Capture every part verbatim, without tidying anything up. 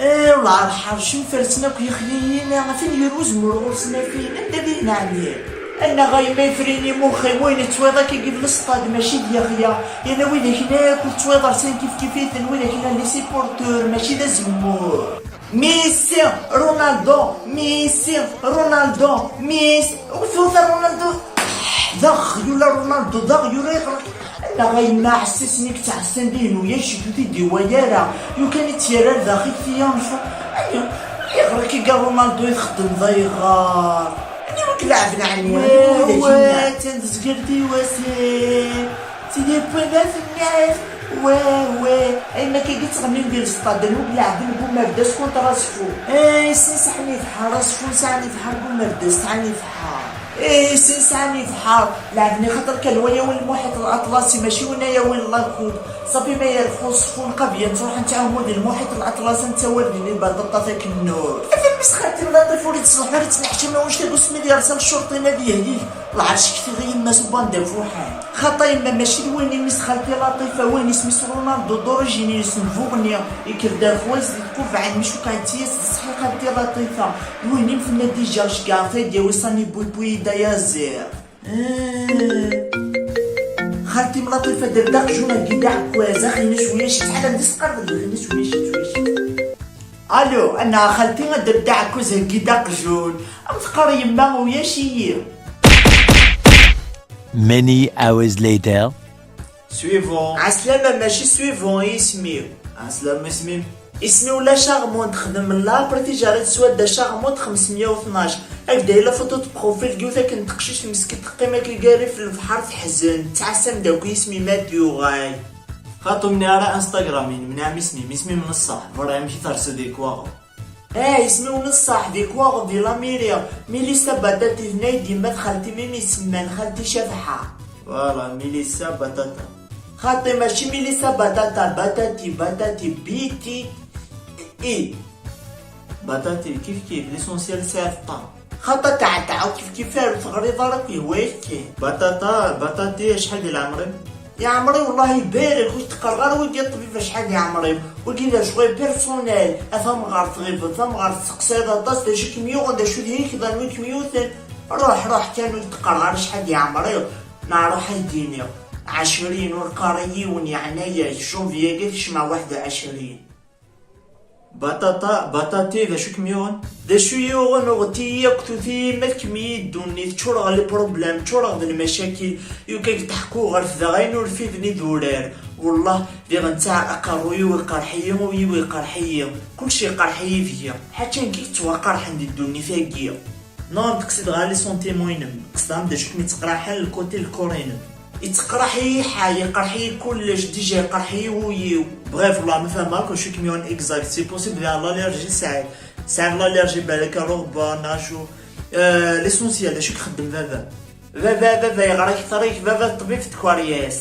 Eh, wala ḥercen fersen akk yexyayen, a fin yir uzemmur ɣur-sen a fin, anda d ineɛni? Annaɣ a yemma yefrin imux-im, wayen yettwiḍ akka i d lestad, mačči d yexya. Yerna widak-nni akk ur ttwiḍ rsan kifkif-iten, widak-nni d les supporteurs, mačči d azemmur. Messi, Ronaldo, Messi, Ronaldo, Messi. Ur twata Ronaldo. D aɣyul a Ronaldo, d aɣyul a yeɣra. Neɣ a yemma ɛessasen i yettɛassan dihin, ulac ur t-id-iwala ara. Yukan i tt-yerra ar daxel tiyanfu. Ani, ayɣer akka i Ronaldo i txeddmeḍ ayɣer? Ani ur k-leɛben ɛni? Ani ur d-akin? Atan tezger tiwasin. C'est des points de finale. Ouais, ouais. Ay ma kagi ttɣennin di lestaden ur leɛben Bumerdas contre Asfu. Ay, sin sɛan ifḥar, Asfu sɛan ifḥar, Bumerdas sɛan ifḥar. Ay, sin sɛan ifḥar. Leɛben i xaṭer kan wa yawi lmuḥiṭ Laṭlasi, mačči win a yawi llakud. Ṣafi ma yerbeḥ Usfu, nqabya nettruḥ nettɛumu di lmuḥiṭ Laṭlasi, nettawar din i lbaṭaṭa takennurt. Atan mmi-s xalti Laṭif ur ittṣeḥḥir, ittneḥcam, wanect-agi usmi d-yersa lcurṭin ad yehlig. Lɛerc ktiɣ i yemma-s n wanda fuḥan. Xaṭa yemma mačči d wayen imi-s xalti Laṭifa, wayen isem-is Ronaldo, d origine-ines n Buɣni, ikker-d ar xwaz di tqubaɛ n Michuka, d tiyas d ṣṣeḥi xalti Laṭifa, d wayen im tenna dija, ceggɛeɣ-t ad d-yawi Sani Bouy Bouy d ayaziḍ. Eh. Xalti-m Laṭifa, der-d aqjun-agi d aɛekkaz, axi-ines wiyac, ttḥalam d isqar d lxi-ines wiyac, wiyac. Allo, anna a xalti, ad d-aɛekkuz heggi-d aqjun. Am teqqar yemma, uyac-iyi. Many hours later. Suivant. Ɛeslama, mačči suivant i isem-iw. Ɛeslama isem-im? Isem-iw La Charmante, xdem la après tijarit s wadda Charmante xemsemya u tnac. Ak-d-ay la photo de profil n yiwet akken n teqcict meskint teqqim akka gar rrif n lebḥer teḥzen, tettɛassa ameddakel isem-im ad d-yuɣal. Xaṭi, ur mniɛ ara Instagram-inem, mniɛ isem-im, isem-im n ṣṣeḥ, berra amek i tersiḍ di kwaɣeḍ. Ah, isem-iw n ṣṣeḥ di kwaɣeḍ di l'Amérique, Mélissa Batati, d nay d yemma d xalti-m imi semman xalti Cabḥa. Voilà, Mélissa Batata. Xaṭi, mačči Mélissa Batata, Batati, Batati, B T I. Batati, kif kif, l'essentiel sɛiḍ ṭṭam. Xaṭa tɛetɛa kif kif ar ur teɣriḍ ara akk yehwa-yak kan. Batata, Batati, acḥal di leɛmer-im? Yeɛmer-iw, Allah ibarek, ur teqqareɣ ara wigi a ṭṭbib acḥal yeɛmer-iw. Wigi d acɣal personnel, a tamɣart tɣibeḍ, tamɣart testeqsayeḍ aṭas, d acu i kem-yuɣen, d acu d hikḍan wi kem-yuten. Ruḥ, ruḥ kan, ur teqqareɣ ara acḥal yeɛmer-iw. Neɣ ruḥ ad d-iniɣ ɛecrin, ur qqar i yiwen, yeɛna-yak, janvier-agi ad kecmeɣ waḥed u ɛecrin. Batata, Batati, d acu i kem-yuɣen? D acu i yuɣen, uɣet-iyi akk, tewwet-iyi ma tkemmel-iyi ddunit, ččureɣ les problèmes, ččureɣ d lmacakil, yukan-k teḥku ɣer tdaɣ ayen ur fiden idurar. Wellah, diɣ netta aqerruy-iw iqerḥ-iyi, ul-iw iqerḥ-iyi, kullec iqerḥ-iyi deg-i. Ḥaca nekk i yettwaqerḥen di ddunit-agi. Non, teqsiḍ ɣer les sentiments-inem. Qesdeɣ-am d acu i kem-itteqraḥen, le côté le corps-inem. Itteqraḥ-iyi ḥal, iqerḥ-iyi kullec, déjà iqerḥ-iyi wul-iw. Bref, والله ma fehmeɣ akk acu i kem-yuɣen exact. C'est possible d l'allergie i tesɛiḍ. Tesɛiḍ l'allergie balak ar uɣebbar neɣ acu. Euh, l'essentiel, d acu i ixeddem baba? Baba, baba yeɣra akteṛ-ik, baba d ṭṭbib n tkeryas.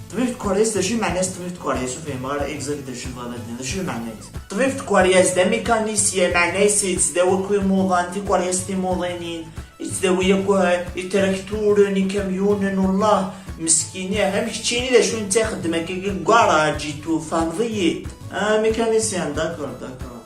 Ṭṭbib n tkeryas, d acu i meɛna-s ṭṭbib n tkeryas? Ur fhimeɣ ara exact d acu i tebɣiḍ ad d-tiniḍ, d acu i meɛna-s? Ṭṭbib n tkeryas d amikanisyan, meɛna-s yettdawi akk imuḍan, tikeryas timuḍinin, yettdawi akk, eh, itrakturen, ikamyunen, wellah, meskin, ih, am keččini d acu netta ixeddem akka deg ugaṛaǧ, itu, tfehmeḍ-iyi-d? Ah, mikanisyan, d'accord, d'accord.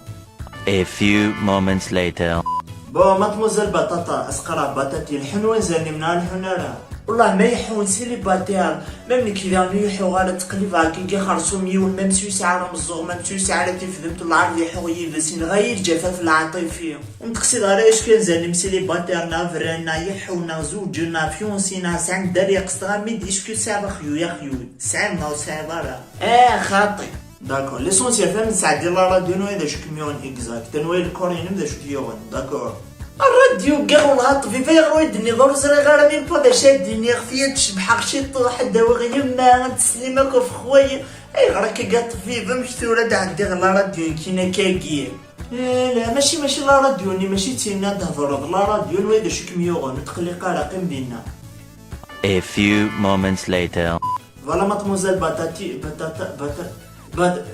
A few moments later. Bon, mademoiselle Batata, asqara Batati, lḥun wanzaren-im neɣ lḥun ara? Wellah ma iḥun, célibataire. Même nekk daɣen ur iḥuɣ ara, ttqellibeɣ akka i xersum yiwen, même si ur sɛiɣ ara meẓẓuɣ, même si ur sɛiɣ ara tifdemt, lɛerḍ iḥuɣ yid-s, inɣa-yi lǧafaf lɛaṭifi. Ur n-teqsiḍ ara est-ce que anzaren-im célibataire, neɣ bran, neɣ iḥun, neɣ zewǧen, neɣ fiancé, neɣ sɛan dderya, qesdeɣ-am-id est-ce que tesɛiḍ axyul, axyul, tesɛiḍ neɣ ur tesɛiḍ ara? Ah, xaṭi. D'accord. L'essentiel, fhem, nesɛeddi la radio, anwa d acu i kem-yuɣen exact? Anwa i le corps-inem d acu i t-yuɣen? D'accord. Rradyu, ggiɣ wellah a ṭṭbib, ayɣer ur yi-d-tenniḍ? Ur ẓriɣ ara même pas d acu ad d-iniɣ, tiya d-cebḥeɣ ciṭuḥ, ad d-awiɣ yemma, ad d-teslim akk ɣef xwayem. Ayɣer akka a ṭṭbib, amek tura ad ɛeddiɣ la radio nekkini akkagi? Eh, la, mačči, mačči la radio-nni, mačči d tinna ad d-thedreḍ, la radio, anwa d acu i kem-yuɣen? Ur tqelliq ara, qqim dinna. A few moments later. Voilà, mademoiselle Batati, Batata, Bata-, Bat-,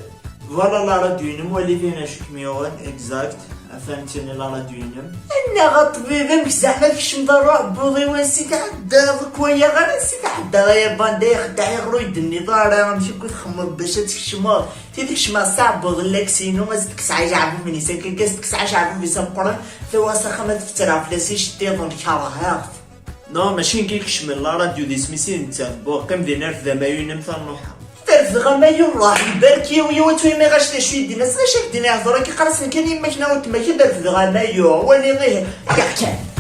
voilà la radio-inem, wali din acu i kem-yuɣen, exact. Atan ttini la radio-inem. Annaɣ a ṭṭbib, amek zeɛma tkecmeḍ ɣer uɛebbuḍ-iw? Ansi tɛeddaḍ? Ur k-walaɣ ara. Ansi tɛeddaḍ a yabanda? Ixeddeɛ iɣer ur yi-d-tenniḍ ara. Amek akk i txemmeḍ bac ad tkecmeḍ? Ti tkecmeḍ s aɛebbuḍ n laks-inu, ad s-tekkes ɛijaɛbub-nni s akka, ad s-tekkes ɛijaɛbub-is ameqqran, tawa s axxam ad tetter ɣef fell-as iceṭṭiḍen, kerheɣ-t. Non, mačči nekk i ikecmen la radio, d isem-is i nettat. Bon, qqim din, rfed amayu-inem, ternuḥeḍ. Terfdeɣ amayu, Allah ibarek, yaw yaw, ad twim iɣac d acu i d-yenna. S acu i d-yenna, ihḍer akka, iqqar-asen kan yemma-k neɣ weltma-k, ad d-refdeɣ amayu. Wali ihi. Akka kan.